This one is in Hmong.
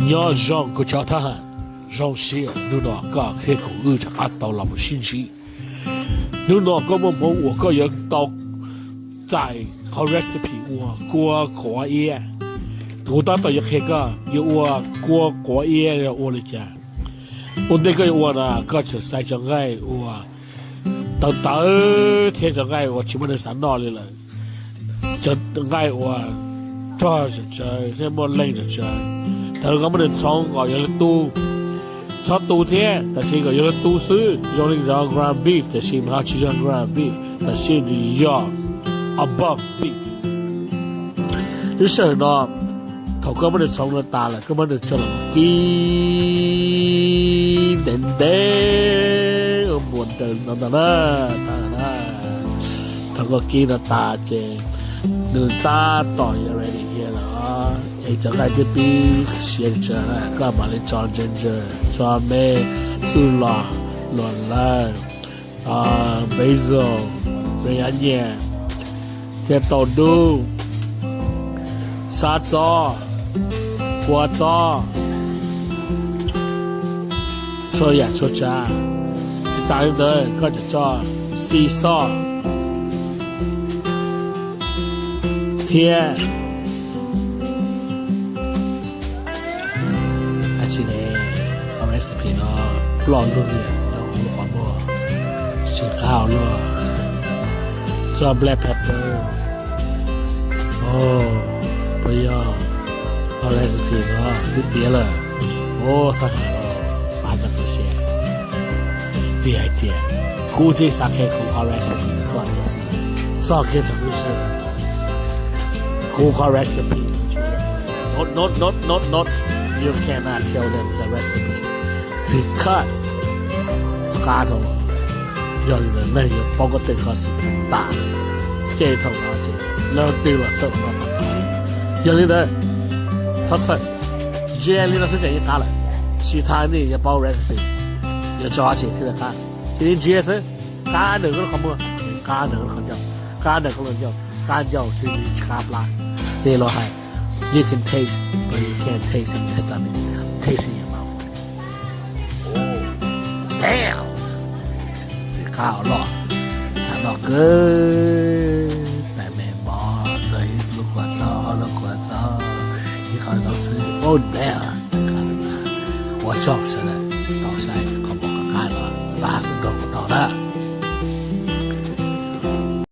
Nyob zoo kuv cov thab ham, zoo siab hnub no koj thiab kuv wb rov qab tau los mus sib ntsib. Hnub no koj muaj hmoo uas koj yuav tau txais qhov recipe ua kua quav iab. Kuv tab tom yuav qhia koj yuav ua kua quav iab ua li cas. Ua ntej koj yuav ua no koj tsuas xaiv cov nqaij uas tawv tawv thiab cov nqaij uas tsis muaj neeg xav noj li lawm. Cov nqaij uas rog tsawv tsawv thiab muaj leej tsawv tsawv. Thaum koj muab nws txhoov kom yog li tu, txhob tu thiab, tab sis kom yog li tu xwb, zoo li cov ground beef, tab sis mas ho tsis yog ground beef, tab sis nws yog above beef. Lub sij hawm no, thaum koj muab nws txhoov no tas lawm, koj muab nws coj los kib ntev ntev ua npuas nraws no ntag na. Thaum koj kib no tas ces nws tab tom yuav ready lawm, es cov nqaij twb pib siav tsawv na, koj mam li tso ginger, tso me txuj lom, luam lawg, basil, me nyab nyias, thiab tau dub, xab txob, kua txob, txhua yam txhua tsav. Tsis tas li ntawd koj tseem tso sea salt thiab dab tsi ne, qhov recipe no ploj lug li zoo li qhov muag, tsis qab hau luaj. Tso black pepper, puas yog? Qhov recipe no twb tiav lawm. Ua xab has los pab tau tu siab, vim hais tias kuv twb xav qhia kuv qhov recipe rau koj tiam sis txog kiag thaum lub sij hawm kuv qhov recipe, not not not not not, you cannot tell them the recipe because qab dhau. Yog li ntawd nej yuav paub koj tej qhov xwm tas, ces thaum no ces leej twg los txhawj qhov no tas. Yog li ntawd, thov txhawj, ntsia li no xwb ces yeej qab lawm. Sis thaj nej yuav paub recipe, yuav tso dab tsi thiaj li qab. Cia li ntsia xwb, qab nws koj lub qhov muag, qab nws koj lub qhov ncauj, qab nws koj lub ncauj, qab ncauj thiaj li tsis qab plab. Li lawv hais, you can taste but you can't taste in your stomach, taste in your mouth. Damn, tsis qab hau loj, xav noj kawg. Tais me mov, txog ib lub kua txob, ob lub kua txob, ib qho zaub xwb, oh damn, ua tsaug sawv daws tau saib.